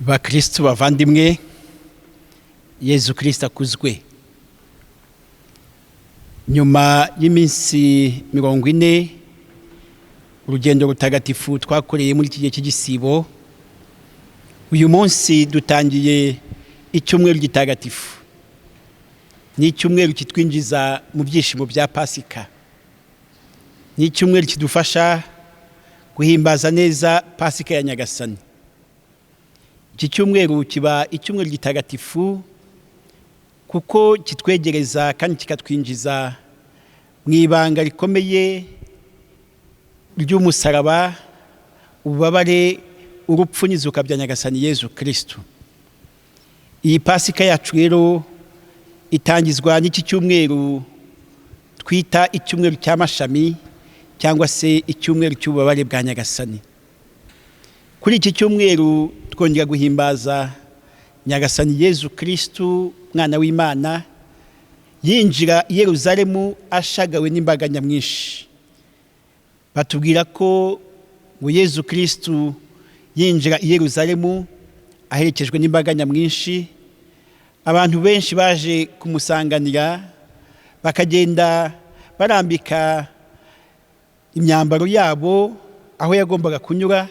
Bakristu bavandimwe, Yezu Kristu akuzwe. Nyuma y'iminsi 40, urugendo rutagatifu twakoreye muri iki gihe cy'igisibo, uyu munsi dutangiye icyumweru gitagatifu. Ni icyumweru kitwinjiza mu byishimo bya Pasika, ni icyumweru kidufasha guhimbaza neza Pasika ya Nyagasani. Iki cyumweru kiba icyumweru gitagatifu kuko kitwegereza kandi kikatwinjiza mu ibanga rikomeye ry'umusaraba, ububabare, urupfu n'izuka bya Nyagasani Yezu Kristu. Iyi Pasika yacu rero itangizwa n'iki cyumweru twita icyumweru cy'amashami cyangwa se icyumweru cy'ububabare bwa Nyagasani. Kuri iki cyumweru twongera guhimbaza Nyagasani Yezu Kristu, mwana w'Imana, yinjira i Yeruzalemu ashagawe n'imbaga nyamwinshi. Batubwira ko ngo Yezu Kristu yinjira i Yeruzalemu aherekejwe n'imbaga nyamwinshi, abantu benshi baje kumusanganira, bakagenda barambika imyambaro yabo aho yagombaga kunyura,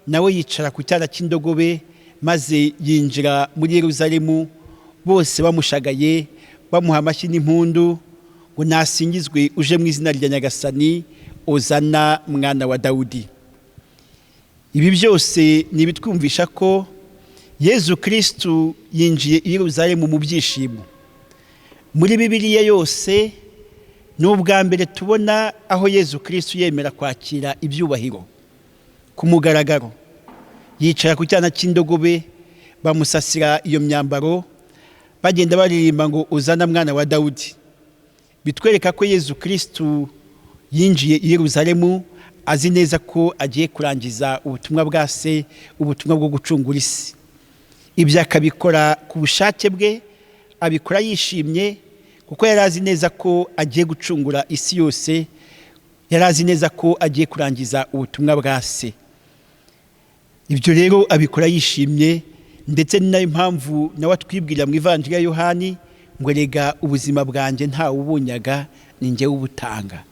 nawe yicara ku cyana cy'indogobe, maze yinjira muri Yeruzalemu bose bamushagaye, bamuha amashyi n'impundu ngo: "Nasingizwe uje mu izina rya Nyagasani, ozana mwana wa Dawudi." Ibi byose ni ibitwumvisha ko Yezu Kristu yinjiye i Yeruzalemu mu byishimo. Muri Bibiliya yose ni ubwa mbere tubona aho Yezu Kristu yemera kwakira ibyubahiro ku mugaragaro, yicara ku cyana cy'indogobe, bamusasira iyo myambaro, bagenda baririmba ngo: "Uzana mwana wa Dawudi." Bitwereka ko Yezu Kristu yinjiye i Yeruzalemu azi neza ko agiye kurangiza ubutumwa bwa se, ubutumwa bwo gucungura isi. Ibyo akabikora ku bushake bwe, abikora yishimye kuko yari azi neza ko agiye gucungura isi yose, yari azi neza ko agiye kurangiza ubutumwa bwa se. Ibyo rero abikora yishimye, ndetse ni nayo mpamvu nawe atwibwirira mu Ivanjiri ya Yohani ngo: "Rega ubuzima bwanjye ntawe ubunyaga, ni njyewe ubutanga."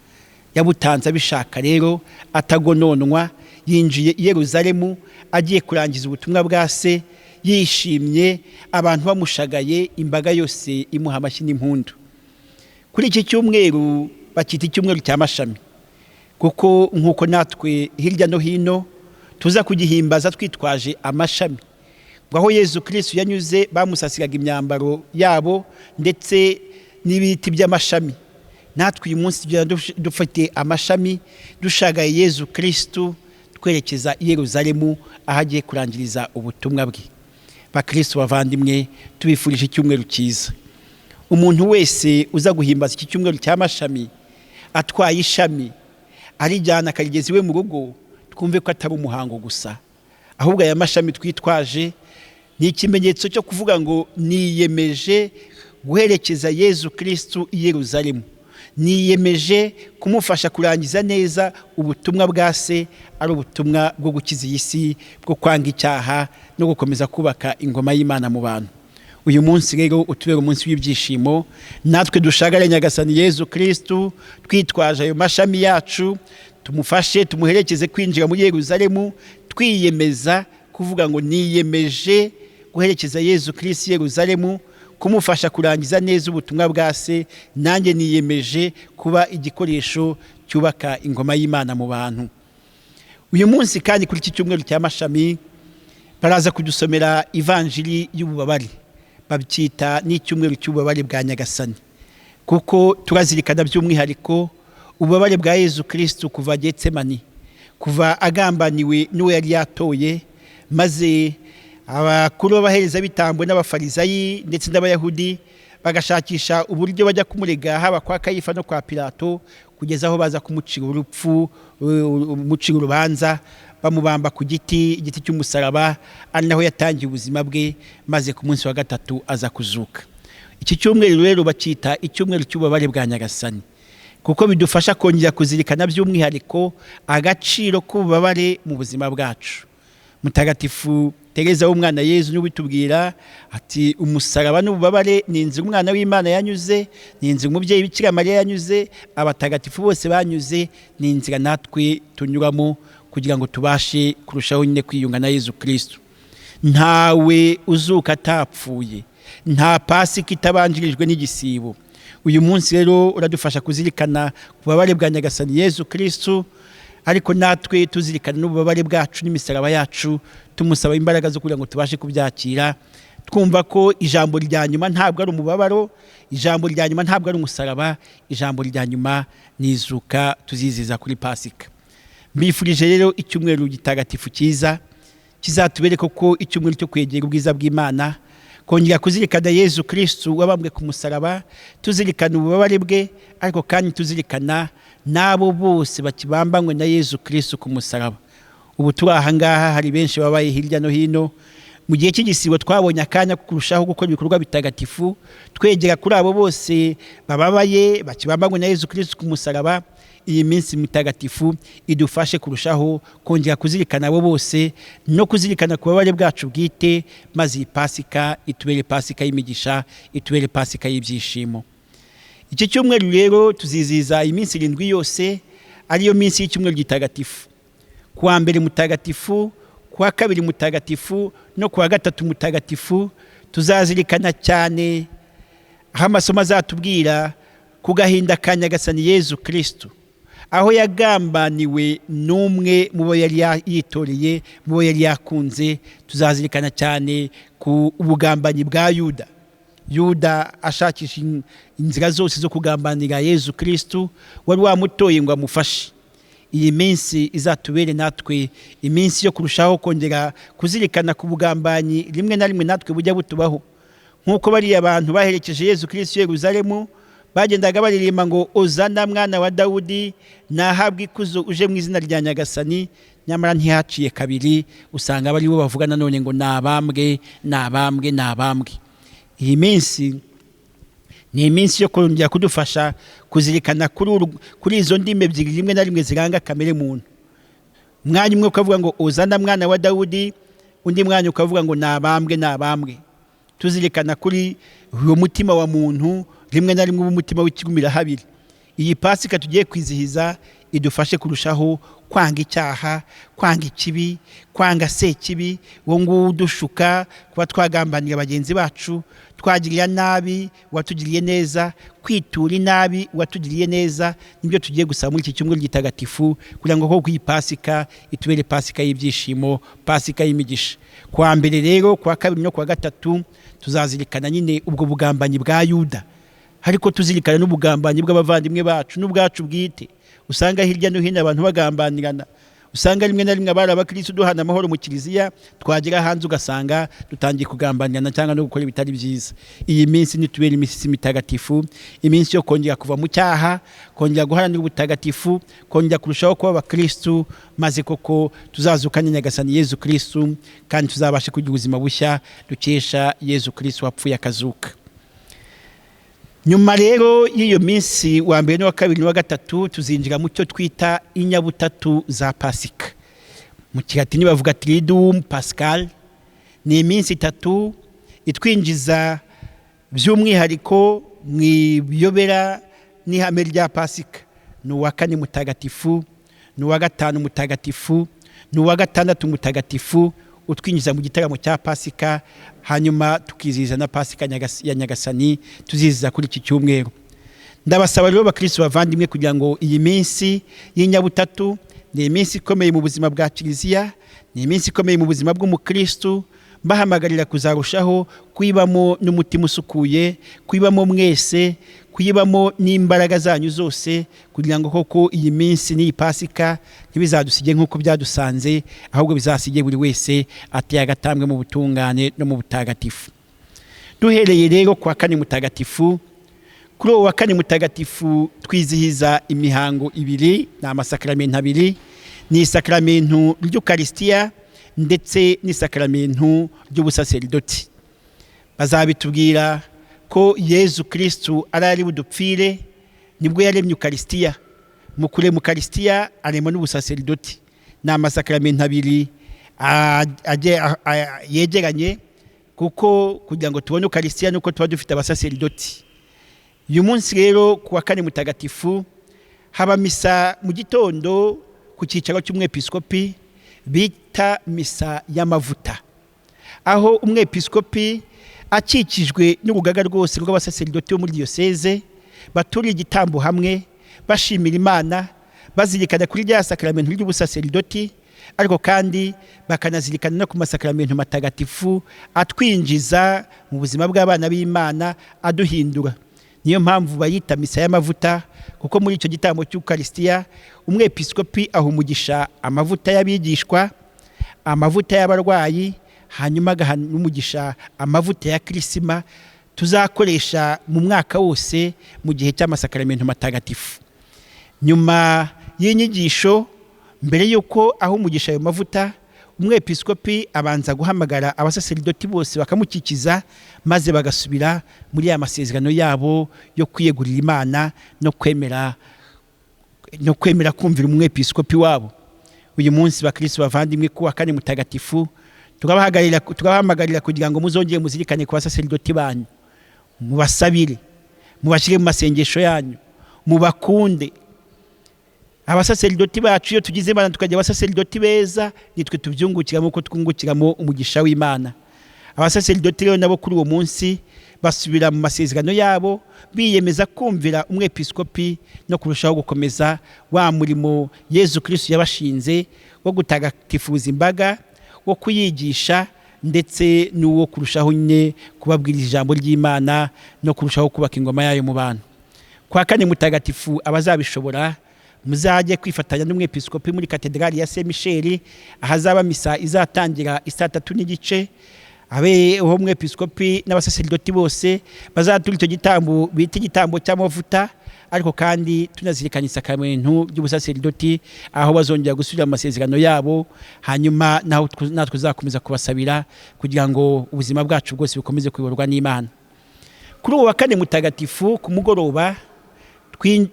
Yabutanze abishaka rero, atagononwa, yinjiye i Yeruzalemu agiye kurangiza ubutumwa bwa se yishimye, abantu bamushagaye, imbaga yose imuha amashyi n'impundu. Kuri iki cyumweru bacyita icyumweru cya mashami kuko nk'uko natwe hirya no hino tuza kugihimbaza twitwaje amashami, ngo aho Yezu Kristu yanyuze bamusasiraga imyambaro yabo ndetse n'ibiti by'amashami. Natwe uyu munsi dufite amashami, dushagaye Yezu Kristu, twerekeza i Yeruzalemu aho agiye kurangiriza ubutumwa bwe. Bakristu bavandimwe, tubifurije icyumweru cyiza. Umuntu wese uza guhimbaza iki cyumweru cy'amashami atwaye ishami, arijyana akarigeza iwe mu rugo, twumve ko atari umuhango gusa, ahubwo aya mashami twitwaje ni ikimenyetso cyo kuvuga ngo: "Niyemeje guherekeza Yezu Kristu i Yeruzalemu, niyemeje kumufasha kurangiza neza ubutumwa bwa se, ari ubutumwa bwo gukiza iyi si, bwo kwanga icyaha no gukomeza kubaka ingoma y'Imana mu bantu." Uyu munsi rero utubera umunsi w'ibyishimo, natwe dushagare Nyagasani Yezu Kristu twitwaje ayo mashami yacu, tumufashe, tumuherekeze kwinjira muri Yeruzalemu, twiyemeza kuvuga ngo: "Niyemeje guherekeza Yezu Kristu i Yeruzalemu, kumufasha kurangiza neza ubutumwa bwa se. Nanjye niyemeje kuba igikoresho cyubaka ingoma y'Imana mu bantu." Uyu munsi kandi, kuri iki cyumweru cya mashami, baraza kudusomera Ivanjiri y'ububabare. Babyita n'icyumweru cy'ububabare bwa Nyagasani kuko turazirikana by'umwihariko ububabare bwa Yezu Kristu kuva Getsemani, kuva agambaniwe n'uwo yari yatoye, maze abakuru b'abaherezabitambo n'Abafarizayi ndetse n'Abayahudi bagashakisha uburyo bajya kumurega haba kwa Kayifa no kwa Pilato, kugeza aho baza kumucira urupfu, umucira urubanza, bamubamba ku giti, igiti cy'umusaraba, ari naho yatangiye ubuzima bwe, maze ku munsi wa gatatu aza kuzuka. Iki cyumweru rero bacyita icyumweru cy'ububabare bwa Nyagasani kuko bidufasha kongera kuzirikana by'umwihariko agaciro k'ububabare mu buzima bwacu. Mutagatifu Tereza w'umwana Yezu niwe ubitubwira ati umusaraba n'ububabare ni inzira umwana w'Imana yanyuze, ni inzira umubyeyi Bikira Mariya yanyuze, abatagatifu bose banyuze, ni inzira natwe tunyuramo kugira ngo tubashe kurushaho nyine kwiyunga na Yezu Kristu. Ntawe uzuka atapfuye, nta pasika itabanjirijwe n'igisibo. Uyu munsi rero uradufasha kuzirikana ububabare bwa Nyagasani Yezu Kristu, ariko natwe tuzirikana n'ububabare bwacu n'imisaraba yacu, tumusaba imbaraga zo kugira ngo tubashe kubyakira, twumva ko ijambo rya nyuma ntabwo ari umubabaro, ijambo rya nyuma ntabwo ari umusaraba, ijambo rya nyuma ni izuka tuziziza kuri pasika. Mbifurije rero icyumweru gitagatifu cyiza, kizatubere koko icyumweru cyo kwegera ubwiza bw'Imana, kongera kuzirikana Yezu Kristu wabambwe ku musaraba, tuzirikana ububabare bwe, ariko kandi tuzirikana n'abo bose bakibambanywe na Yezu Kristu ku musaraba. Ubu turi aha ngaha hari benshi babaye hirya no hino. Mu gihe cy'igisibo twabonye akanya ko kurushaho gukora ibikorwa bitagatifu, twegera kuri abo bose bababaye bakibambanywe na Yezu Kristu ku musaraba. Iyi minsi mitagatifu idufashe kurushaho kongera kuzirikana abo bose no kuzirikana ku bubabare bwacu bwite, maze iyi pasika itubere pasika y'imigisha, itubere pasika y'ibyishimo. Iki cyumweru rero tuziziza iminsi 7 yose, ariyo minsi y'icyumweru gitagatifu. Kuwa mbere mutagatifu, kuwa kabiri mutagatifu no kuwa gatatu mutagatifu, tuzazirikana cyane aho amasomo azatubwira ku gahinda ka Nyagasani Yezu Kristu, aho yagambaniwe n'umwe mu bo yari yitoreye, mu bo yari yakunze. Tuzazirikana cyane ku bugambanyi bwa Yuda. Yuda ashakisha inzira zose zo kugambanira Yezu Kristu wari wamutoye ngo amufashe. Iyi minsi izatubere natwe iminsi yo kurushaho kongera kuzirikana ku bugambanyi rimwe na rimwe natwe bujya butubaho, nk'uko bariya abantu baherekeje Yezu Kristu i Yerusalemu bagendaga baririmba ngo Ozana mwana wa Dawudi, nahabwe ikuzo uje mu izina rya Nyagasani. Nyamara ntihaciye kabiri usanga bari bo bavuga nanone ngo nabambwe, nabambwe, nabambwe. Iyi minsi ni iminsi yo kongera kudufasha kuzirikana kuri izo ndimi ebyiri rimwe na rimwe ziranga kamere muntu. Umwanya umwe ukavuga ngo Ozana mwana wa Dawudi, undi mwanya ukavuga ngo nabambwe, nabambwe. Tuzirikana kuri uwo mutima wa muntu rimwe na rimwe umutima w'ikigumira habiri. Iyi pasika tugiye kwizihiza idufashe kurushaho kwanga icyaha, kwanga ikibi, kwanga sekibi, uwo nguwo udushuka kuba twagambanira bagenzi bacu, twagirira nabi uwatugiriye neza, kwitura inabi uwatugiriye neza. Nibyo tugiye gusaba muri iki cyumweru gitagatifu, kugira ngo koko iyi pasika itubere pasika y'ibyishimo, pasika y'imigisha. Kuwa mbere rero, kuwa kabiri no kuwa gatatu tuzazirikana nyine ubwo bugambanyi bwa Yuda, ariko tuzirikana n'ubugambanyi bw'abavandimwe bacu n'ubwacu bwite. Usanga hirya no hino abantu bagambanirana, usanga rimwe na rimwe abari abakristo duhana amahoro mu kiliziya, twagera hanze ugasanga dutangiye kugambanirana cyangwa no gukora ibitari byiza. Iyi minsi nitubere iminsi mitagatifu, iminsi yo kongera kuva mu cyaha, kongera guharanira ubutagatifu, kongera kurushaho kuba abakristo, maze koko tuzazukane Nyagasani Yezu Kristu, kandi tuzabashe kugira ubuzima bushya dukesha Yezu Kristu wapfuye akazuka. Nyuma rero y'iyo minsi wa mbere n'uwa kabiri n'uwa gatatu, tuzinjira mu cyo twita inyabutatu za pasika. Mu kilatini bavuga Triduum Pascal. Ni iminsi 3 itwinjiza by'umwihariko mu iyobera n'ihame rya pasika. Ni uwa kane mutagatifu, ni uwa gatanu mutagatifu, ni uwa gatandatu mutagatifu, utwinjiza mu gitaramo cya pasika, hanyuma tukizihiza na pasika ya Nyagasani tuzizihiza kuri iki cyumweru. Ndabasaba rero bakristo bavandimwe, kugira ngo iyi minsi y'inyabutatu ni iminsi ikomeye mu buzima bwa kiliziya, ni iminsi ikomeye mu buzima bw'umukristo, mbahamagarira kuzarushaho kuyibamo n'umutima usukuye, kuyibamo mwese, kuyibamo n'imbaraga zanyu zose, kugira ngo koko iyi minsi n'iyi pasika ntibizadusige nk'uko byadusanze, ahubwo bizasige buri wese ateye agatambwe mu butungane no mu butagatifu. Duhereye rero kwa kane mutagatifu, kuri uwo wa kane mutagatifu twizihiza imihango ibiri, ni amasakaramentu abiri, ni isakaramentu ry'Ukarisitiya ndetse n'isakaramentu ry'ubusaseridoti. Bazabitubwira ko Yezu Kristu ari budupfire, nibwo yaremye Ukarisitiya. Mu kurema Ukarisitiya arema n'ubusaseridoti. Ni amasakaramentu abiri yegeranye, kuko kugira ngo tubone ukarisitiya nuko tuba dufite abasaseridoti. Uyu munsi rero ku wa kane mutagatifu haba misa mu gitondo ku cyicaro cy'umwepiskopi bita misa y'amavuta, aho umwepiskopi akikijwe n'urugaga rwose rw'abasaseridoti bo muri diyoseze baturiye igitambo hamwe, bashimira Imana, bazirikana kuri rya sakaramentu ry'ubusaseridoti, ariko kandi bakanazirikana no ku masakaramentu matagatifu atwinjiza mu buzima bw'abana b'Imana, aduhindura. Niyo mpamvu bayita misa y'amavuta, kuko muri icyo gitambo cy'ukarisitiya umwepiskopi aha umugisha amavuta y'abigishwa, amavuta y'abarwayi, hanyuma agaha n'umugisha amavuta ya kirisima tuzakoresha mu mwaka wose mu gihe cy'amasakaramentu matagatifu. Nyuma y'inyigisho, mbere y'uko aho umugisha ayo mavuta, umwepiskopi abanza guhamagara abasaseridoti bose bakamukikiza, maze bagasubira muri ya masezerano yabo yo kwiyegurira Imana no kwemera kumvira umwepiskopi wabo. Uyu munsi bakristo bavandimwe, ku wa kane mutagatifu turabahamagarira kugira ngo muzongere muzirikane ku basaseridoti banyu, mubasabire, mubashyire mu masengesho yanyu, mubakunde. Abasaseridoti bacu, iyo tugize Imana tukagira abasaseridoti beza, nitwe tubyungukiramo, kuko twungukiramo umugisha w'Imana. Abasaseridoti rero nabo kuri uwo munsi basubira mu masezerano yabo, biyemeza kumvira umwepiskopi no kurushaho gukomeza wa murimo Yezu Kristo yabashinze wo gutagatifuza imbaga, wo kuyigisha, ndetse n'uwo kurushaho nyine kubabwiriza ijambo ry'Imana no kurushaho kubaka ingoma yayo mu bantu. Kwa kane mutagatifu, abazabishobora muzajye kwifatanya n'umwepiskopi muri katedrali ya Saint Michel, ahazaba misa izatangira isaa 3:30, abe uwo mwepiskopi n'abasaseridoti bose bazatura icyo gitambo bita igitambo cy'amavuta, ariko kandi tunazirikana isakaramentu ry'ubusaseridoti, aho bazongera gusubira mu masezerano yabo, hanyuma natwe tuzakomeza kubasabira kugira ngo ubuzima bwacu bwose bukomeze kuyoborwa n'Imana. Kuri uwo wa kane mutagatifu ku mugoroba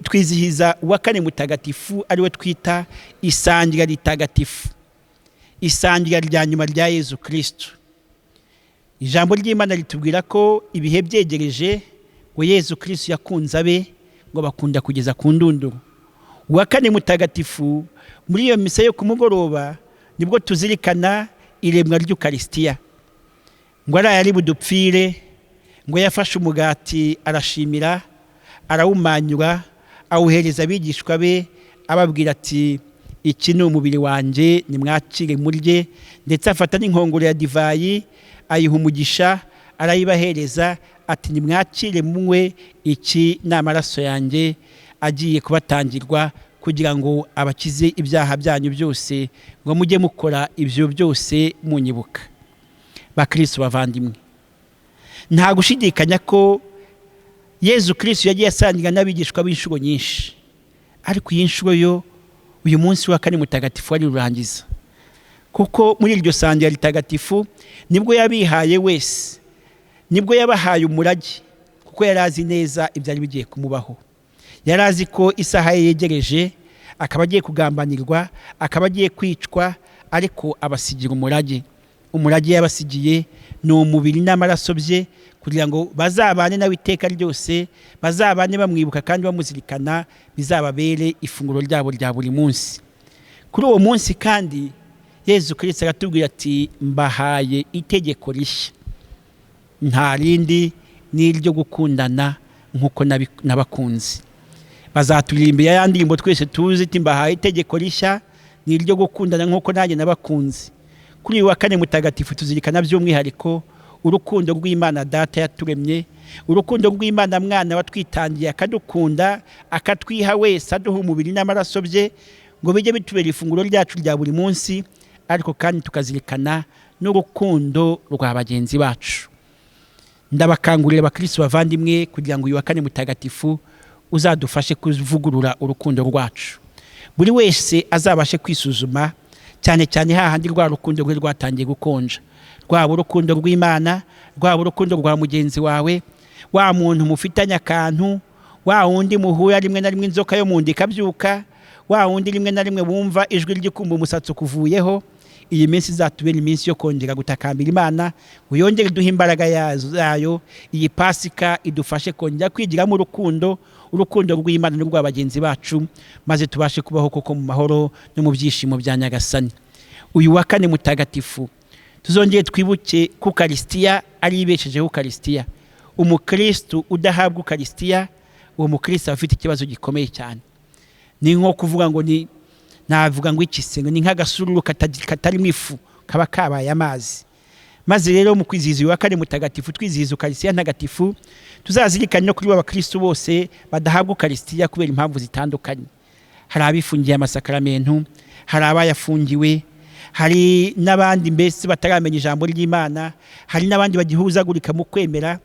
twizihiza uwa kane mutagatifu, ariwe twita isangira ritagatifu, isangira rya nyuma rya Yezu Kristo. Ijambo ry'Imana ritubwira ko ibihe byegereje ngo Yezu Kristo yakunze abe, ngo bakunda kugeza ku ndunduro. Uwa kane mutagatifu muri iyo misa yo ku mugoroba nibwo tuzirikana iremwa ry'ukarisitiya, ngo araye ari budupfire, ngo yafashe umugati arashimira, arawumanyura, awuhereza abigishwa be, ababwira ati: "Iki ni umubiri wanjye, nimwakire murye." Ndetse afata n'inkongoro ya divayi, ayiha umugisha, arayibahereza, ati: "Nimwakire munywe, iki ni amaraso yanjye agiye kubatangirwa kugira ngo abakize ibyaha byanyu byose, ngo mujye mukora ibyo byose munyibuka." Bakristo bavandimwe, nta gushidikanya ko Yezu Kristo yagiye asangira n'abigishwa b'inshuro nyinshi, ariko iyi nshuro yo uyu munsi wa kane mutagatifu wari rurangiza, kuko muri iryo sangira ritagatifu nibwo yabihaye wese, nibwo yabahaye umurage, kuko yari azi neza ibyari bigiye kumubaho. Yari azi ko isaha ye yegereje, akaba agiye kugambanirwa, akaba agiye kwicwa, ariko abasigira umurage. Umurage yabasigiye ni umubiri n'amaraso bye, kugira ngo bazabane nawe iteka ryose, bazabane bamwibuka kandi bamuzirikana, bizababere ifunguro ryabo rya buri munsi. Kuri uwo munsi kandi Yezu Kristo aratubwira ati: "Mbahaye itegeko rishya, nta rindi, ni iryo gukundana nk'uko nabakunze." Bazaturirimba ya ndirimbo twese tuzi iti: "Mbahaye itegeko rishya, ni iryo gukundana nk'uko nanjye nabakunze." Kuri uyu wa kane mutagatifu tuzirikana by'umwihariko urukundo rw'Imana Data yaturemye, urukundo rw'Imana Mwana watwitangiye akadukunda, akatwiha wese, aduha umubiri n'amaraso bye ngo bijye bitubera ifunguro ryacu rya buri munsi, ariko kandi tukazirikana n'urukundo rwa bagenzi bacu. Ndabakangurira abakristo bavandimwe kugira ngo uyu wa kane mutagatifu uzadufashe kuvugurura urukundo rwacu, buri wese azabashe kwisuzuma, cyane cyane hahandi rwa rukundo rwe rwatangiye gukonja, rwaba urukundo rw'Imana, rwaba urukundo rwa mugenzi wawe, wa muntu mufitanye akantu, wa wundi muhura rimwe na rimwe inzoka yo mu nda ikabyuka, wa wundi rimwe na rimwe wumva ijwi ry'ikumva umusatsi ukuvuyeho. Iyi minsi izatubera iminsi yo kongera gutakambira Imana ngo yongere iduhe imbaraga zayo. Iyi Pasika idufashe kongera kwigiramo urukundo, urukundo rw'Imana n'urwa bagenzi bacu, maze tubashe kubaho koko mu mahoro no mu byishimo bya Nyagasani. Uyu wa kane mutagatifu tuzongere twibuke ko Ukarisitiya ari ibeshejeho Ukarisitiya. Umukristu udahabwa Ukarisitiya, uwo mukristu aba afite ikibazo gikomeye cyane. Ni nko kuvuga ngo ni navuga ngo iki se, ngo ni nk'agasururu katarimo ifu, kaba kabaye amazi. Maze rero mu kwizihiza uyu wa kane mutagatifu twizihiza Ukarisitiya ntagatifu, tuzazirikane no kuri ba bakristu bose badahabwa Ukarisitiya kubera impamvu zitandukanye. Hari abifungiye amasakaramentu, hari abayafungiwe, hari n'abandi mbese bataramenya ijambo ry'Imana, hari n'abandi bagihuzagurika mu kwemera.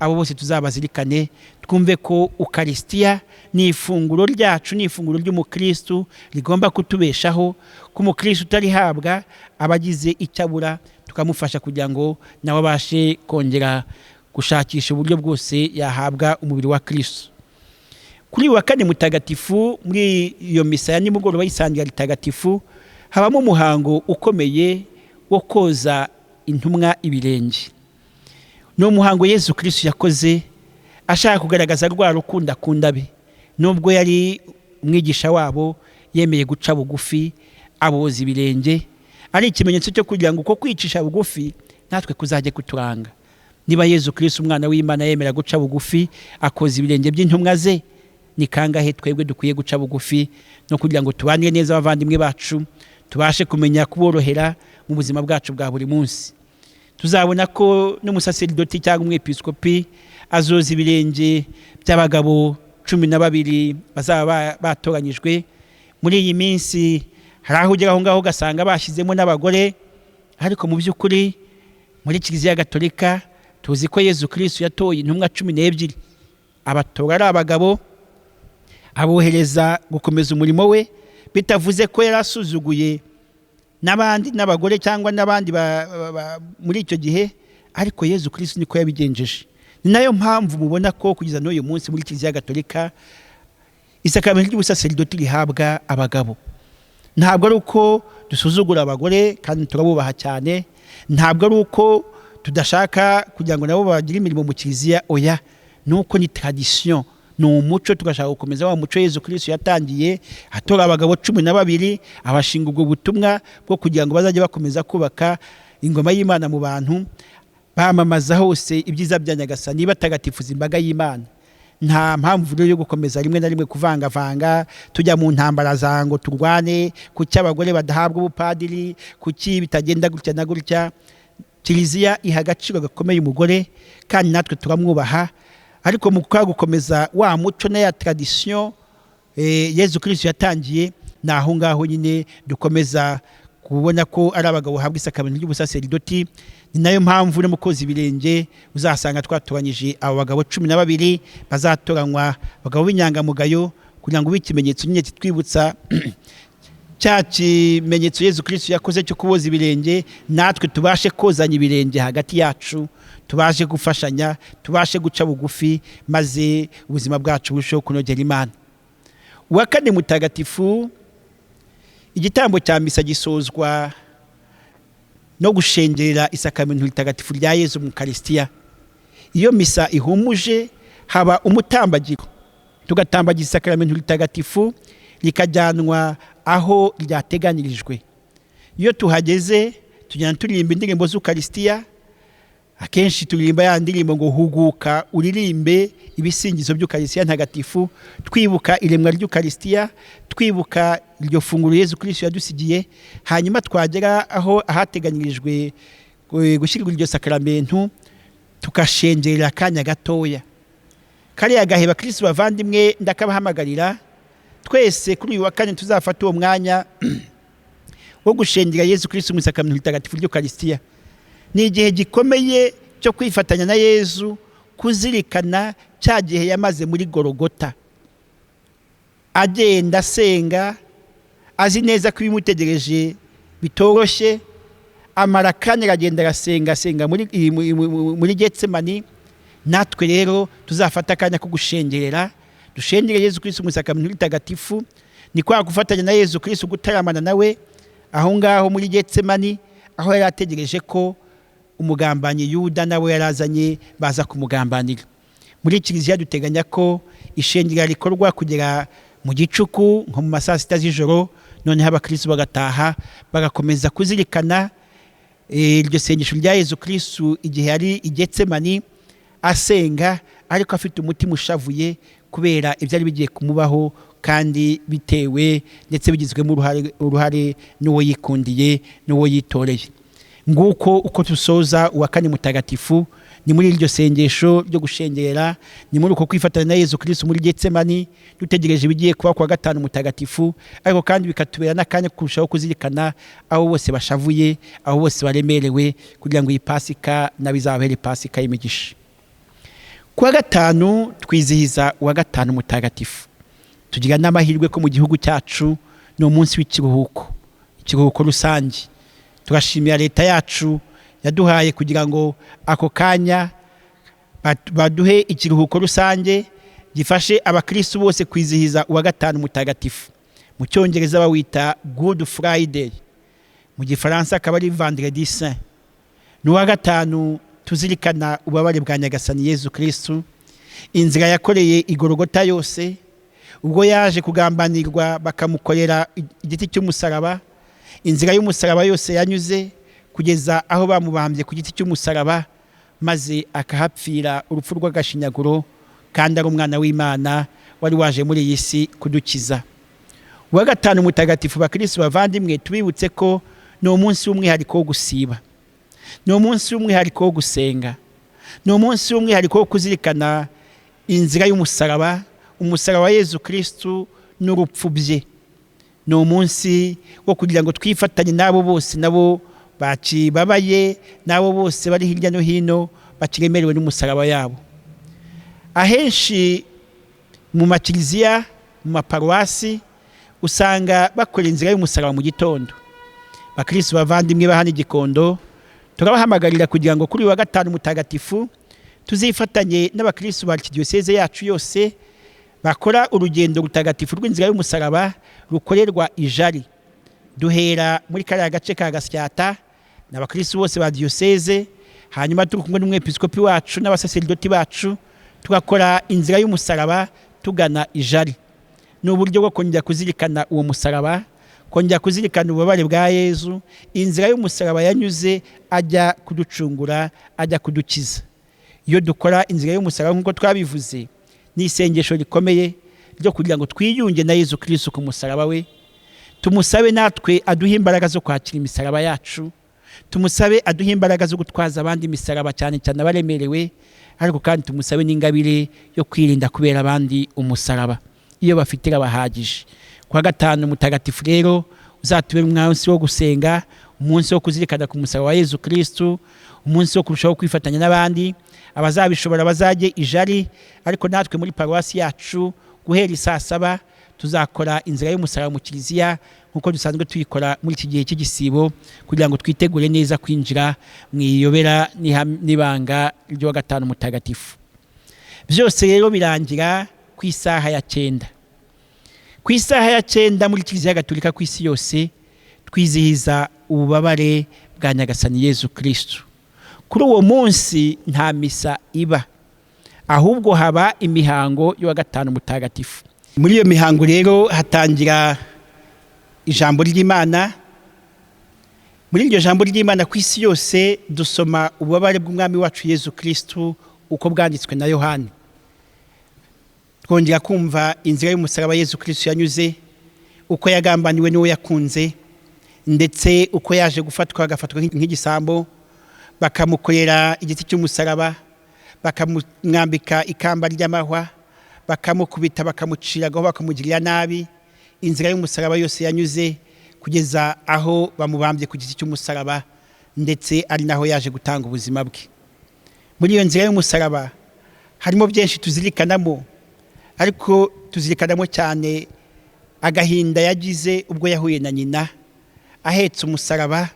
Abo bose tuzabazirikane, twumve ko Ukarisitiya ni ifunguro ryacu, ni ifunguro ry'umukristu rigomba kutubeshaho, ko umukristu utarihabwa aba agize icyo abura, tukamufasha kugira ngo nawe abashe kongera gushakisha uburyo bwose yahabwa umubiri wa Kristu. Kuri uyu wa kane mutagatifu, muri iyo misa ya nimugoroba y'isangira ritagatifu, habamo umuhango ukomeye wo koza intumwa ibirenge. Ni umuhango Yezu Kristu yakoze ashaka kugaragaza rwa rukundo akunda be. Nubwo yari umwigisha wabo, yemeye guca bugufi aboza ibirenge, ari ikimenyetso cyo kugira ngo uko kwicisha bugufi natwe kuzajye kuturanga. Niba Yezu Kristu umwana w'Imana yemera guca bugufi akoza ibirenge by'intumwa ze, ni kangahe twebwe dukwiye guca bugufi no kugira ngo tubanire neza abavandimwe bacu, tubashe kumenya kuborohera mu buzima bwacu bwa buri munsi. Tuzabona ko n'umusaseridoti cyangwa umwepiskopi azoza ibirenge by'abagabo 12 bazaba batoranyijwe. Muri iyi minsi hari aho ugera aho ngaho ugasanga bashyizemo n'abagore, ariko mu by'ukuri muri Kiliziya Gatolika tuzi ko Yezu Kristu yatoye intumwa 12, abatora ari abagabo, abohereza gukomeza umurimo we, bitavuze ko yari asuzuguye n'abandi n'abagore cyangwa n'abandi muri icyo gihe, ariko Yezu Kristu niko yabigenjeje. Ni nayo mpamvu mubona ko kugeza n'uyu munsi muri Kiliziya Gatolika isakaramentu ry'ubusaseridoti rihabwa abagabo. Ntabwo ari uko dusuzugura abagore, kandi turabubaha cyane, ntabwo ari uko tudashaka kugira ngo nabo bagire imirimo mu kiliziya, oya, ni uko ni tradition, ni umuco, tugashaka gukomeza wa muco Yezu Kristu yatangiye atora abagabo 12, abashinga ubwo butumwa bwo kugira ngo bazajye bakomeza kubaka ingoma y'Imana mu bantu, bamamaza hose ibyiza bya Nyagasani, batagatifuza imbaga y'Imana. Nta mpamvu rero yo gukomeza rimwe na rimwe kuvangavanga, tujya mu ntambara za ngo turwane kuki abagore badahabwa ubupadiri, kuki bitagenda gutya na gutya. Kiliziya iha agaciro gakomeye umugore, kandi natwe turamwubaha, ariko mu gukomeza wa muco na ya tradition Yezu Kristu yatangiye, ni aho ngaho nyine dukomeza kubona ko ari abagabo bahabwa isakaramentu ry'ubusaseridoti. Ni nayo mpamvu no mu koza ibirenge uzasanga twatoranyije abo bagabo 12 bazatoranywa, abagabo b'inyangamugayo, kugira ngo ube ikimenyetso nyine kitwibutsa cya kimenyetso Yezu Kristu yakoze cyo kuboza ibirenge, natwe tubashe kozanya ibirenge hagati yacu, tubashe gufashanya, tubashe guca bugufi, maze ubuzima bwacu burusheho kunogera Imana. Uwa kane mutagatifu, igitambo cya misa gisozwa no gushengerera isakaramentu ritagatifu rya Yezu mu Karisitiya. Iyo misa ihumuje haba umutambagiro, tugatambagira isakaramentu ritagatifu rikajyanwa aho ryateganyirijwe. Iyo tuhageze tugenda turirimba indirimbo z'Ukarisitiya, akenshi turirimba ya ndirimbo ngo huguka uririmbe ibisingizo by'Ukarisitiya ntagatifu, twibuka iremwa ry'Ukarisitiya, twibuka iryo funguro Yezu Kristu yadusigiye. Hanyuma twagera aho ahateganyirijwe gushyirwa iryo sakaramentu, tugashengerera akanya gatoya. Kariya gahe, bakristu bavandimwe, ndakabahamagarira twese kuri uyu wa kane tuzafata uwo mwanya wo gushengera Yezu Kristu mu isakaramentu ritagatifu ry'Ukarisitiya. Ni igihe gikomeye cyo kwifatanya na Yezu, kuzirikana cya gihe yamaze muri Gorogota agenda asenga, azi neza ko ibimutegereje bitoroshye, amara akanya aragenda arasenga, asenga muri Getsemani. Natwe rero tuzafata akanya ko gushengerera, dushengere Yezu Kristu mu isakaramentu ritagatifu. Ni kwa gufatanya na Yezu Kristu, gutaramana nawe Aho ngaho muri Getsemani, aho yari ategereje ko umugambanyi Yuda nawe yarazanye baza kumugambanira. Muri kiliziya duteganya ko ishengera rikorwa kugera mu gicuku, nko mu ma saa 6 z'ijoro, noneho abakristo bagataha bagakomeza kuzirikana iryo sengesho rya Yezu Kristu igihe yari i Getsemani asenga, ariko afite umutima ushavuye kubera ibyari bigiye kumubaho, kandi bitewe ndetse bigizwemo uruhare n'uwo yikundiye n'uwo yitoreye. Nguko uko dusoza uwa kane mutagatifu. Ni muri iryo sengesho ryo gushengera, ni muri uko kwifatanya na Yezu Kristu muri Getsemani, dutegereje ibigiye kuba kuwa gatanu mutagatifu, ariko kandi bikatubera n'akanya kurushaho kuzirikana abo bose bashavuye, abo bose baremerewe, kugira ngo iyi Pasika nabi izababere Pasika y'imigisha. Kuwa gatanu twizihiza uwa gatanu mutagatifu. Tugira n'amahirwe ko mu gihugu cyacu ni umunsi w'ikiruhuko, ikiruhuko rusange. Turashimira leta yacu yaduhaye kugira ngo ako kanya baduhe ikiruhuko rusange gifashe abakristu bose kwizihiza uwa gatanu mutagatifu. Mu cyongereza bawita Good Friday, mu gifaransa akaba ari Vendredi Saint. Ni uwa gatanu tuzirikana ububabare bwa Nyagasani Yezu Kristu, inzira yakoreye igorogota yose, ubwo yaje kugambanirwa bakamukorera igiti cy'umusaraba, inzira y'umusaraba yose yanyuze kugeza aho bamubambye ku giti cy'umusaraba, maze akahapfira urupfu rw'agashinyaguro, kandi ari umwana w'Imana wari waje muri iyi si kudukiza. Uwa gatanu mutagatifu, bakristu bavandimwe, tubibutse ko ni umunsi w'umwihariko wo gusiba, ni umunsi w'umwihariko wo gusenga, ni umunsi w'umwihariko wo kuzirikana inzira y'umusaraba, umusaraba wa Yezu Kristu n'urupfu bye. Ni umunsi wo kugira ngo twifatanye n'abo bose nabo bakibabaye, n'abo bose bari hirya no hino bakiremerewe n'umusaraba yabo. Ahenshi mu makiliziya, mu maparuwasi, usanga bakora inzira y'umusaraba mu gitondo. Bakristu bavandimwe ba hano i Gikondo, turabahamagarira kugira ngo kuri uyu wa gatanu mutagatifu tuzifatanye n'abakristu ba archidiyoseze yacu yose bakora urugendo rutagatifu rw'inzira y'umusaraba rukorerwa i Jari. Duhera muri kariya gace ka Gasyata n'abakristu bose ba diyoseze, hanyuma turi kumwe n'umwepiskopi wacu n'abasaserdoti bacu, tugakora inzira y'umusaraba tugana i Jari. Ni uburyo bwo kongera kuzirikana uwo musaraba, kongera kuzirikana ububabare bwa Yezu, inzira y'umusaraba yanyuze ajya kuducungura, ajya kudukiza. Iyo dukora inzira y'umusaraba nk'uko twabivuze, ni isengesho rikomeye ryo kugira ngo twiyunge na Yezu Kristu ku musaraba we, tumusabe natwe aduhe imbaraga zo kwakira imisaraba yacu, tumusabe aduhe imbaraga zo gutwaza abandi imisaraba, cyane cyane abaremerewe, ariko kandi tumusabe n'ingabire yo kwirinda kubera abandi umusaraba iyo bafite irabahagije. Kuwa gatanu mutagatifu rero uzatubere umunsi wo gusenga, umunsi wo kuzirikana ku musaraba wa Yezu Kristu, umunsi wo kurushaho kwifatanya n'abandi. Abazabishobora bazajye i Jari, ariko natwe muri paruwasi yacu guhera isaa 7 tuzakora inzira y'umusaraba mu kiliziya nk'uko dusanzwe tuyikora muri iki gihe cy'igisibo, kugira ngo twitegure neza kwinjira mu iyobera n'ibanga ry'uwa gatanu mutagatifu. Byose rero birangira ku isaha ya 9. Ku isaha ya 9 muri Kiliziya Gatolika ku isi yose twizihiza ububabare bwa Nyagasani Yezu Kristu. Kuri uwo munsi nta misa iba, ahubwo haba imihango y'uwa gatanu mutagatifu. Muri iyo mihango rero hatangira ijambo ry'Imana. Muri iryo jambo ry'Imana ku isi yose dusoma ububabare bw'Umwami wacu Yezu Kristu uko bwanditswe na Yohani. Twongera kumva inzira y'umusaraba Yezu Kristu yanyuze, uko yagambaniwe n'uwo yakunze, ndetse uko yaje gufatwa agafatwa nk'igisambo, bakamukorera igiti cy'umusaraba, bakamwambika ikamba ry'amahwa, bakamukubita, bakamuciragaho, bakamugirira nabi. Inzira y'umusaraba yose yanyuze kugeza aho bamubambye ku giti cy'umusaraba, ndetse ari naho yaje gutanga ubuzima bwe. Muri iyo nzira y'umusaraba harimo byinshi tuzirikanamo, ariko tuzirikanamo cyane agahinda yagize ubwo yahuye na nyina ahetse umusaraba,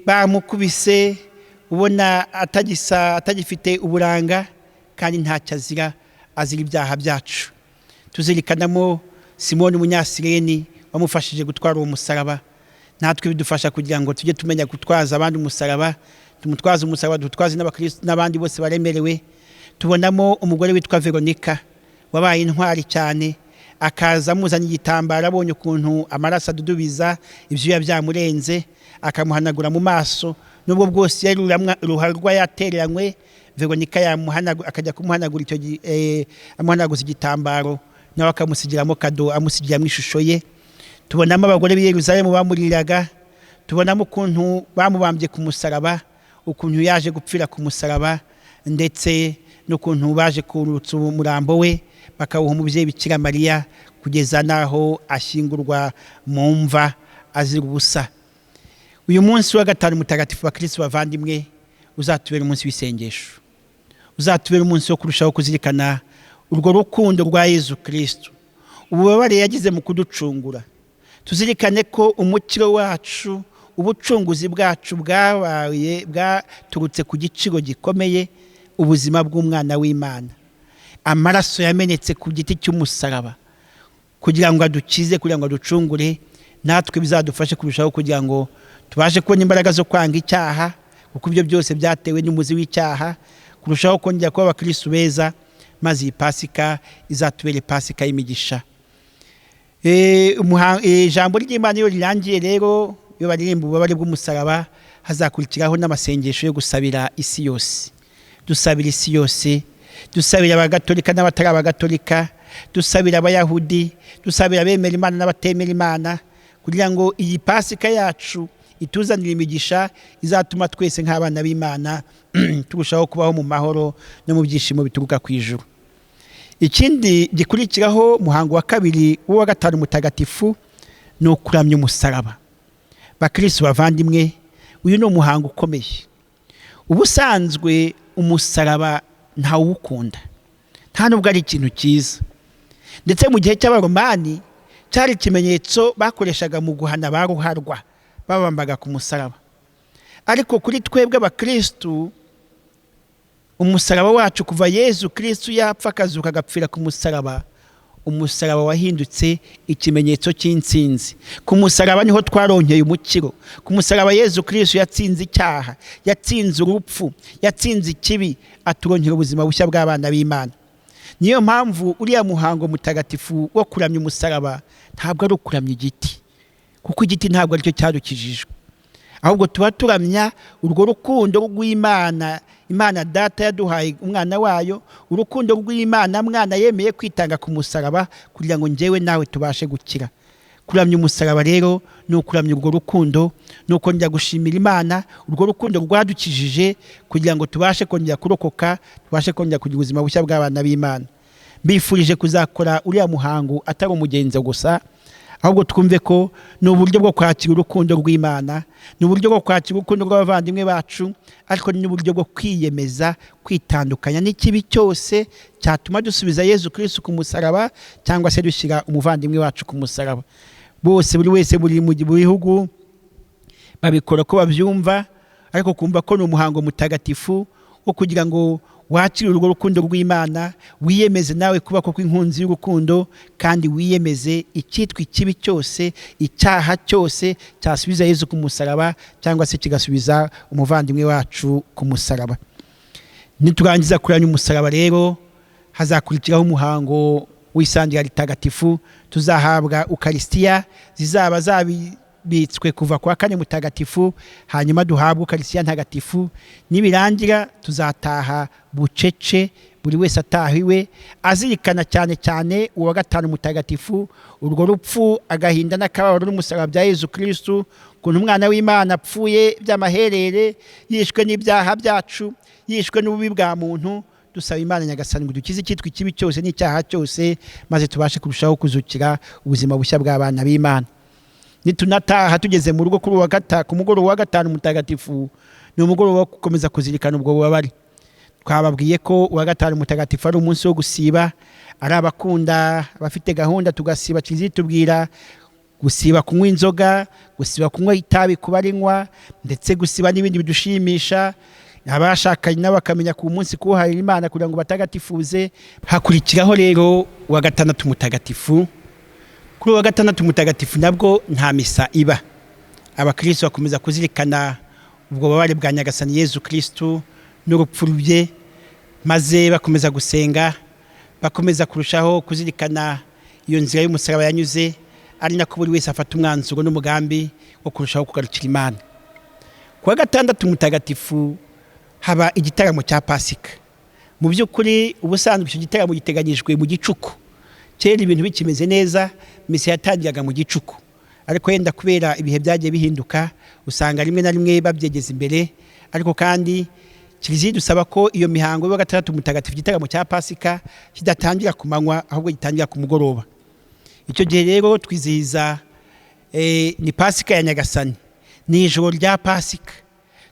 bamukubise ubona atagisa, atagifite uburanga, kandi ntacyo azira, azira ibyaha byacu. Tuzirikanamo Simoni Umunyasireni wamufashije gutwara uwo musaraba. Natwe bidufasha kugira ngo tujye tumenya gutwaza abandi umusaraba, tumutwaze umusaraba, dutwaze n'abandi bose baremerewe. Tubonamo umugore witwa Veronika wabaye intwari cyane, akaza amuzanye igitambaro abonye ukuntu amaraso adudubiza, ibyuya byamurenze, akamuhanagura mu maso, nubwo bwose yari ruharwa yatereranywe. Veronika akajya kumuhanagura icyo amuhanaguza igitambaro, nawe akamusigiramo kado, amusigiramo ishusho ye. Tubonamo abagore b'i Yerusalemu bamuriraga, tubonamo ukuntu bamubambye ku musaraba, ukuntu yaje gupfira ku musaraba, ndetse n'ukuntu baje kurutsa umurambo we bakawuha umubyeyi Bikira Mariya, kugeza n'aho ashyingurwa mu mva azira ubusa. Uyu munsi wa gatanu mutagatifu wa Kristo, bavandimwe, uzatubera umunsi w'isengesho, uzatubera umunsi wo kurushaho kuzirikana urwo rukundo rwa Yezu Kristo, ububabare yagize mu kuducungura. Tuzirikane ko umukiro wacu, ubucunguzi bwacu bwabaye bwaturutse ku giciro gikomeye, ubuzima bw'umwana w'Imana, amaraso yamenetse ku giti cy'umusaraba kugira ngo adukize, kugira ngo aducungure. Natwe bizadufashe kurushaho kugira ngo tubashe kubona imbaraga zo kwanga icyaha, kuko ibyo byose byatewe n'umuzi w'icyaha, kurushaho kongera kuba abakristu beza, maze iyi Pasika izatubere Pasika y'imigisha. Ijambo ry'Imana iyo rirangiye rero, iyo baririmba ububabare bw'umusaraba, hazakurikiraho n'amasengesho yo gusabira isi yose. Dusabira isi yose, dusabira abagatolika n'abatari abagatolika, dusabira abayahudi, dusabira abemera Imana n'abatemera Imana, kugira ngo iyi Pasika yacu ituzanire imigisha izatuma twese nk'abana b'Imana turushaho kubaho mu mahoro no mu byishimo bituruka ku ijuru. Ikindi gikurikiraho, muhango wa kabiri w'uwa gatanu mutagatifu, ni ukuramya umusaraba. Bakristo bavandimwe, uyu ni umuhango ukomeye. Ubusanzwe umusaraba ntawukunda, nta nubwo ari ikintu cyiza, ndetse mu gihe cy'Abaromani cyari ikimenyetso bakoreshaga mu guhana ba ruharwa, babambaga ku musaraba. Ariko kuri twebwe abakristu, umusaraba wacu, kuva Yezu Kristu yapfa akazuka agapfira ku musaraba, umusaraba wahindutse ikimenyetso cy'intsinzi. Ku musaraba niho twaronkeye umukiro. Ku musaraba Yezu Kristu yatsinze icyaha, yatsinze urupfu, yatsinze ikibi, aturonkera ubuzima bushya bw'abana b'Imana. Niyo mpamvu uriya muhango mutagatifu wo kuramya umusaraba ntabwo ari ukuramya igiti, kuko igiti ntabwo aricyo cyadukijijwe, ahubwo tuba turamya urwo rukundo rw'Imana. Imana Data yaduhaye umwana wayo, urukundo rw'Imana mwana yemeye kwitanga ku musaraba kugira ngo njyewe nawe tubashe gukira. Kuramya umusaraba rero ni ukuramya urwo rukundo, ni ukongera gushimira Imana urwo rukundo rwadukijije kugira ngo tubashe kongera kurokoka, tubashe kongera kugira ubuzima bushya bw'abana b'Imana. Mbifurije kuzakora uriya muhango atari umugenzo gusa, ahubwo twumve ko ni uburyo bwo kwakira urukundo rw'Imana, ni uburyo bwo kwakira urukundo rw'abavandimwe bacu, ariko ni n'uburyo bwo kwiyemeza kwitandukanya n'ikibi cyose cyatuma dusubiza Yezu Kristu ku musaraba, cyangwa se dushyira umuvandimwe wacu ku musaraba. Bose, buri wese, buri mu bihugu babikora ko babyumva, ariko kumva ko ni umuhango mutagatifu wo kugira ngo wakire urwo rukundo rw'Imana, wiyemeze nawe kuba koko inkunzi y'urukundo, kandi wiyemeze icyitwa ikibi cyose, icyaha cyose cyasubiza Yezu ku musaraba cyangwa se kigasubiza umuvandimwe wacu ku musaraba. Niturangiza kuramya umusaraba rero, hazakurikiraho umuhango w'isangira ritagatifu. Tuzahabwa ukarisitiya zizaba zabitswe kuva kwa kane mutagatifu, hanyuma duhabwe ukarisitiya ntagatifu. Nibirangira tuzataha bucece, buri wese ataha iwe, azirikana cyane cyane uwa gatanu mutagatifu, urwo rupfu, agahinda n'akababaro n'umusaraba bya Yezu Kristu, ukuntu umwana w'Imana apfuye by'amaherere, yishwe n'ibyaha byacu, yishwe n'ububi bwa muntu. Dusaba Imana Nyagasani ngo dukize icyitwa ikibi cyose n'icyaha cyose, maze tubashe kurushaho kuzukira ubuzima bushya bw'abana b'Imana. Nitunataha tugeze mu rugo kuri uwa ku mugoroba wa gatanu mutagatifu, ni umugoroba wo gukomeza kuzirikana ubwo bubabare. Twababwiye ko uwa gatanu mutagatifu ari umunsi wo gusiba, ari abakunda, abafite gahunda tugasiba. Kiliziya itubwira gusiba kunywa inzoga, gusiba kunywa itabi ku barinywa, ndetse gusiba n'ibindi bidushimisha. Abashakanye nabo bakamenya ku munsi kuwuharira Imana kugira ngo batagatifuze. Hakurikiraho rero uwa gatandatu mutagatifu. Kuri wa gatandatu mutagatifu nabwo nta misa iba. Abakristo bakomeza kuzirikana ubwo bubabare bwa Nyagasani Yezu Kristu n'urupfu rwe, maze bakomeza gusenga, bakomeza kurushaho kuzirikana iyo nzira y'umusaraba yanyuze, ari nako buri wese afata umwanzuro n'umugambi wo kurushaho kugarukira Imana. Ku wa gatandatu mutagatifu haba igitaramo cya Pasika. Mu by'ukuri ubusanzwe icyo gitaramo giteganyijwe mu gicuku. Kera ibintu bikimeze neza, misa yatangiraga mu gicuku, ariko yenda kubera ibihe byagiye bihinduka usanga rimwe na rimwe babyegeza imbere. Ariko kandi Kiliziya idusaba ko iyo mihango y'uwa gatandatu mutagatifu, igitaramo cya Pasika, kidatangira ku manywa ahubwo gitangira ku mugoroba. Icyo gihe rero twizihiza ni Pasika ya Nyagasani, ni ijoro rya Pasika,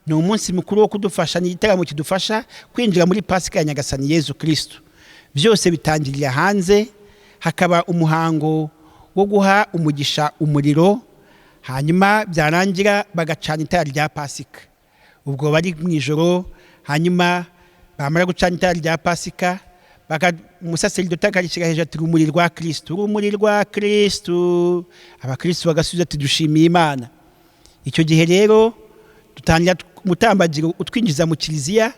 ni umunsi mukuru wo kudufasha, ni igitaramo kidufasha kwinjira muri Pasika ya Nyagasani Yezu Kristu. Byose bitangirira hanze, hakaba umuhango wo guha umugisha umuriro, hanyuma byarangira bagacana itara rya Pasika. Ubwo bari mu ijoro, hanyuma bamara gucana itara rya Pasika, umusaseridoti akarishyira hejuru ati urumuri rwa Kristu, urumuri rwa Kristu. Abakristu bagasubiza ati dushimiye Imana. Icyo gihe rero dutangira umutambagiro utwinjiza mu kiliziya,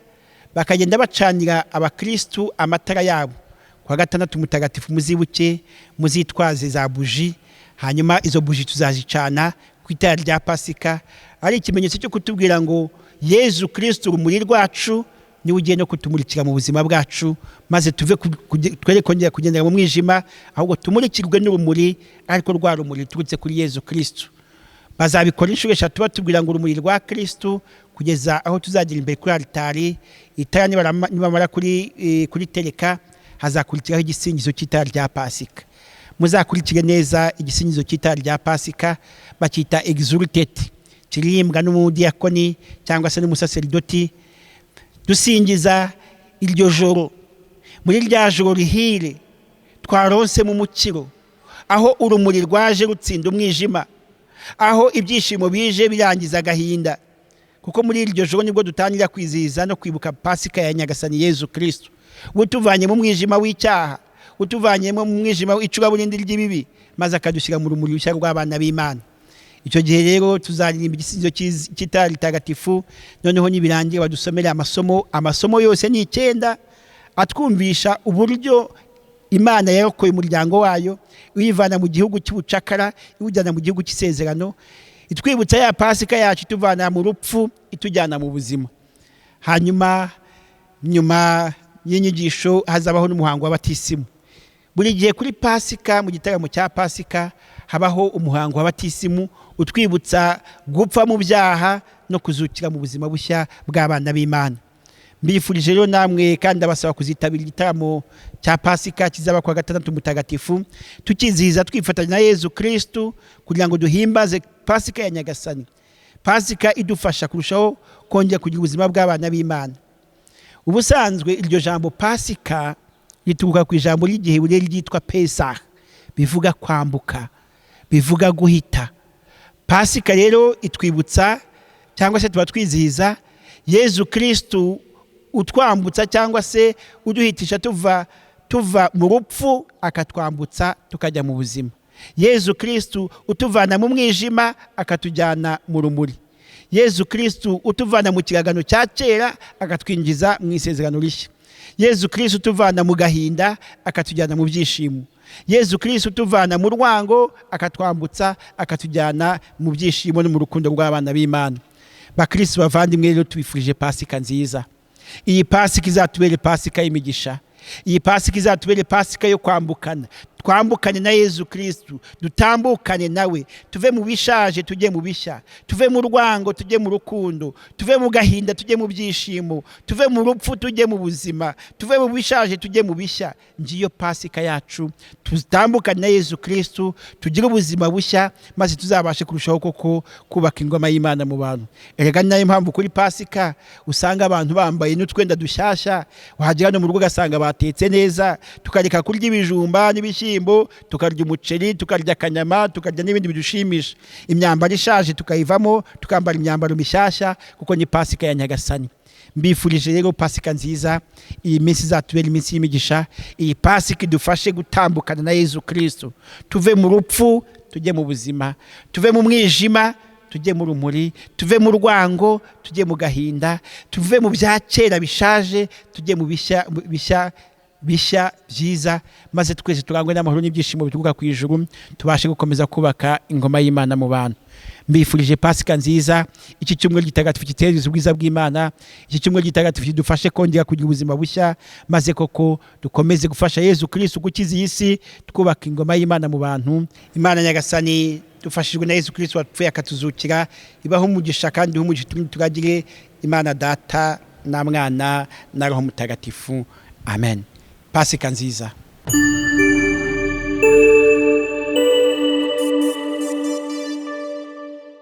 bakagenda bacanira abakristu amatara yabo. Ku wa gatandatu mutagatifu muzibuke muzitwaze za buji, hanyuma izo buji tuzazicana ku itara rya Pasika, ari ikimenyetso cyo kutubwira ngo Yezu Kristu urumuri rwacu niwe ugiye no kutumurikira mu buzima bwacu, maze tuve twere kongera kugendera mu mwijima, ahubwo tumurikirwe n'urumuri, ariko rwa rumuri ruturutse kuri Yezu Kristu. Bazabikora inshuro eshatu batubwira ngo urumuri rwa Kristu, kugeza aho tuzagira imbere kuri alitari. Itara nibamara kuritereka hazakurikiraho igisingizo cy'itara rya Pasika. Muzakurikire neza igisingizo cy'itara rya Pasika, bacyita exultet, kiririmbwa n'umudiyakoni cyangwa se n'umusaseridoti. Dusingiza iryo joro, muri rya joro rihire twaronse mu mukiro, aho urumuri rwaje rutsinda umwijima, aho ibyishimo bije birangiza agahinda, kuko muri iryo joro nibwo dutangira kwizihiza no kwibuka Pasika ya Nyagasani Yezu Kristu, utuvanye mu mwijima w'icyaha, utuvanye mu mwijima w'icuraburindi ry'ibibi, maze akadushyira mu rumuri rushya rw'abana b'Imana. Icyo gihe rero tuzaririmba igisingizo cy'itara ritagatifu, noneho nibirangira badusomere amasomo. Amasomo yose ni 9 atwumvisha uburyo Imana yarokoye umuryango wayo, uyivana mu gihugu cy'ubucakara iwujyana mu gihugu cy'isezerano, itwibutsa ya Pasika yacu ituvana mu rupfu itujyana mu buzima. Hanyuma nyuma y'inyigisho hazabaho n'umuhango w'abatisimu. Buri gihe kuri Pasika, mu gitaramo cya Pasika, habaho umuhango w'abatisimu utwibutsa gupfa mu byaha no kuzukira mu buzima bushya bw'abana b'Imana. Mbifurije rero namwe kandi abasaba kuzitabira igitaramo cya Pasika kizaba ku wa gatandatu mutagatifu, tukizihiza twifatanya na Yezu Kristu kugira ngo duhimbaze Pasika ya Nyagasani, Pasika idufasha kurushaho kongera kugira ubuzima bw'abana b'Imana. Ubusanzwe iryo jambo Pasika rituruka ku ijambo ry'igiheburayi ryitwa Pesach, bivuga kwambuka, bivuga guhita. Pasika rero itwibutsa cyangwa se tuba twizihiza Yezu Kristu utwambutsa cyangwa se uduhitisha tuva mu rupfu akatwambutsa tukajya mu buzima. Yezu Kristu utuvana mu mwijima akatujyana mu rumuri. Yezu Kristu utuvana mu kiragano cya kera akatwinjiza mu isezerano rishya. Yezu Kristu utuvana mu gahinda akatujyana mu byishimo. Yezu Kristu utuvana mu rwango akatwambutsa akatujyana mu byishimo no mu rukundo rw'abana b'Imana. Bakristu bavandimwe rero, tubifurije Pasika nziza. Iyi Pasika izatubere Pasika y'imigisha. Iyi Pasika izatubere Pasika yo kwambukana, twambukane na Yezu Kristu, dutambukane nawe, tuve mu bishaje tujye mu bishya, tuve mu rwango tujye mu rukundo, tuve mu gahinda tujye mu byishimo, tuve mu rupfu tujye mu buzima, tuve mu bishaje tujye mu bishya. Ngiyo Pasika yacu, tutambukane na Yezu Kristu, tugire ubuzima bushya, maze tuzabashe kurushaho koko kubaka ingoma y'Imana mu bantu. Erega ni nayo mpamvu kuri Pasika usanga abantu bambaye n'utwenda dushyashya, wahagera no mu rugo ugasanga batetse neza, tukareka kurya ibijumba n'ibishyimbo, tukarya umuceri, tukarya akanyama, tukarya n'ibindi bidushimisha. Imyambaro ishaje tukayivamo, tukambara imyambaro mishyashya, kuko ni Pasika ya Nyagasani. Mbifurije rero Pasika nziza. Iyi minsi izatubera iminsi y'imigisha. Iyi Pasika idufashe gutambukana na Yezu Kirisitu, tuve mu rupfu tujye mu buzima, tuve mu mwijima tujye mu rumuri, tuve mu rwango tujye mu gahinda, tuve mu bya kera bishaje tujye mu bishya bishya bishya byiza, maze twese turangwe n'amahoro n'ibyishimo bituruka ku ijuru, tubashe gukomeza kubaka ingoma y'Imana mu bantu. Mbifurije Pasika nziza. Iki cyumweru gitagatifu gitereza ubwiza bw'Imana. Iki cyumweru gitagatifu kidufashe kongera kugira ubuzima bushya, maze koko dukomeze gufasha Yezu Kirisitu gukiza iyi si, twubaka ingoma y'Imana mu bantu. Imana Nyagasani, dufashijwe na Yezu Kirisitu wapfuye akatuzukira, ibaho umugisha kandi umugisha turagire. Imana Data na Mwana na Roho Mutagatifu. Amen. Pasika nziza.